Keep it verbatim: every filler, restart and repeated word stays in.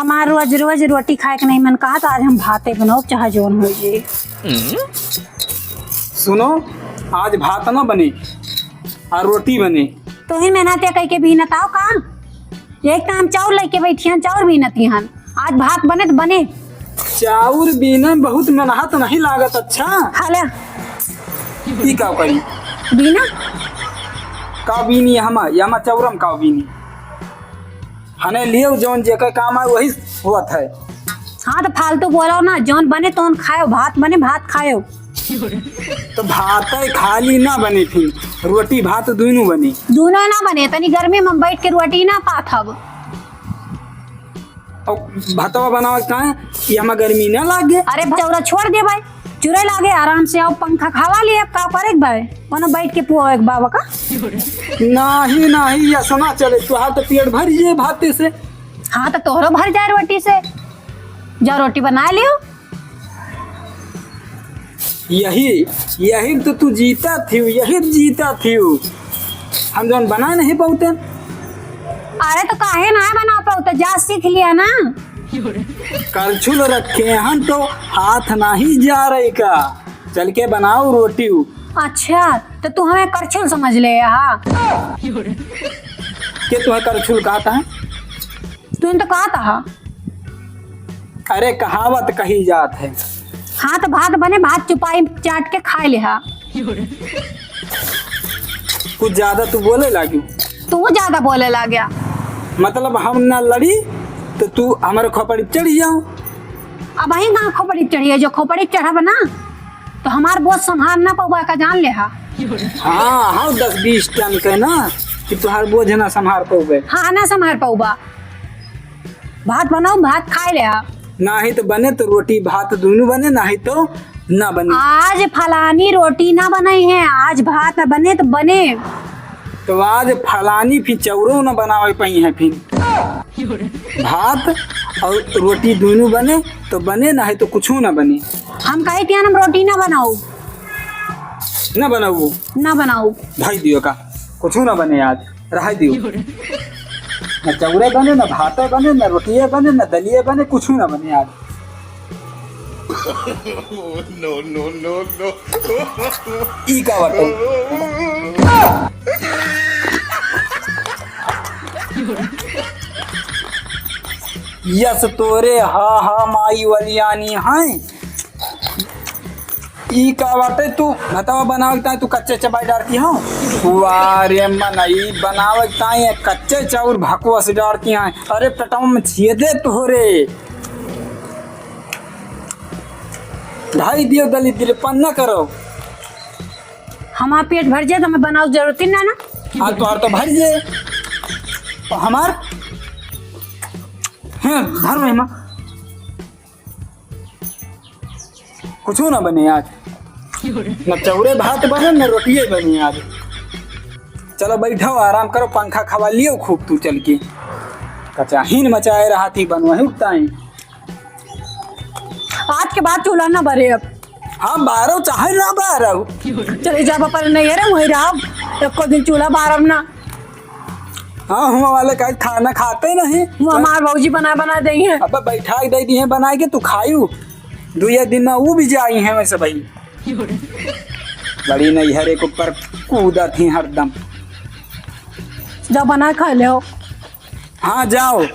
हमार रोज रोज रोटी खाए के नहीं मन कहा, तो आज हम भाते बनाओ, चाहे जौन हो जाए। सुनो, आज भात ना बने, आ रोटी बने। तो ही मेहनत या कह के बीनत आओ का? एक तो हम चाउर लेके बैठी हन, चाउर बीनती हन, आज भात बने तो बने। चाउर बीने में बहुत मेहनत नहीं लागत। अच्छा, खा ले। ई का करी? बीना। का बीनी हम, या हम चाउरम का बीनी? हने लियो, जौन जेकर काम आए वही होत है। हाँ, तो फालतू बोलो ना, जौन बने तौन खायो, भात बने भात खायो। तो भात खाली ना बने, फिर रोटी भात दोनों बने। दोनों ना बने, तनी गर्मी में बैठ के रोटी ना पात हब। और भतवा बनावे का है कि हमें गर्मी ना लागे। अरे चौरा छोड़ दे भाई, चुरे लागे, आराम से आओ, पंखा खावा लिए, अब का करे के भाई, कोनो बैठ के पुआ एक बाबा का। नहीं, नहीं, ऐसा ना चले, तुहार तो पेट भर जाए भाते से। हाँ, तो तोहरो भर जाए रोटी से, जा रोटी बना लियो। यही, यही तो तू जीता थियू, यही तो जीता थियू। हम जौन बना नहीं पाउते। अरे तो काहे ना बना पाउते, जा सीख लिया ना। करछुल रखे हन तो हाथ नहीं जा रहे का, चल के बनाओ रोटी। अच्छा, तो तू हमें करछुल समझ ले हा? के तुम्हें करछुल कहता है? तूने तो कहा था। अरे, कहावत कही जात है। हाँ, तो भात बने, भात चुपाई चाट के खाए ले हा। कुछ ज्यादा तू बोले लागी। तू ज्यादा बोले लाग्या। मतलब, हम ना लड़ी तो तू हमारे खोपड़ी पे चढ़ी जाओ। अब वही कहाँ खोपड़ी पे चढ़ी है, जो खोपड़ी पे चढ़ब ना तो हमार बोझ संभार ना पउबा का, जान ले हा। हाँ, हाँ, दस बीस टन के ना कि तुहार बोझ ना संभार पउबे। हाँ, ना संभार पउबा। भात बनाओ, भात खाए ले हा। नाही तो बने तो रोटी भात दोनों बने, नाही तो ना बने। आज फलानी रोटी ना बनाई है, आज भात बने तो बने। तो आज फलानी फिर चौरो ना बनावे पाई है फिर। भात और रोटी दोनों बने तो बने, नाही तो कुछ ना बने। हम कहे थे हम रोटी ना बनाओ। ना बनाओ। ना बनाओ। भाई दियो का, कुछ ना बने आज। रह दियो। न चौरे बने, न भाते बने, न रोटिये बने, न दलिये बने, कुछ ना बने आज। No, no, no, no। ई का बाटे? यस तोरे हा हा माई वलियानी हैं। ई का बाटे, तू भतवा बनावे के ताई तू कच्चे चबाई डारती हो? वाह रे मनई, बनावे के ताई कच्चे चाउर भकुआ से डारती हैं। अरे पेटवा में छेदे तोहरे। ढाई दियो दलिद्र पन न करो। हमार पेट भर जाए तो हमें बनावे जरूरत ही ना ना। हाँ, तोहार तो भर जाए। तो हमार? हैं, धर रहे माँ। कुछू ना बने आज। न चौरे भात बने, न रोटिये बने आज। चलो बैठो, आराम करो, पंखा खवा लियो खूब तू चल के। कचाहीन मचाए रहा थी बनवाही उठता ही। आज के बाद चूल्हा ना बरे अब। हाँ, बारो चाहे ना बारो। चले जाब अपन नैहरे, वहीं रहब। एको दिन चूल्हा बारब ना। हाँ, हुआ वाले का खाना खाते नहीं। वो हमार भौजी बना बना देई हैं। अब बैठा के दे दी हैं बना के, तू खायू। दुइया दिन में वो भी जाई हैं वैसे भाई। बड़ी नैहरे के ऊपर कूदा थी हरदम। जाओ बना खा ले हो। हाँ, जाओ।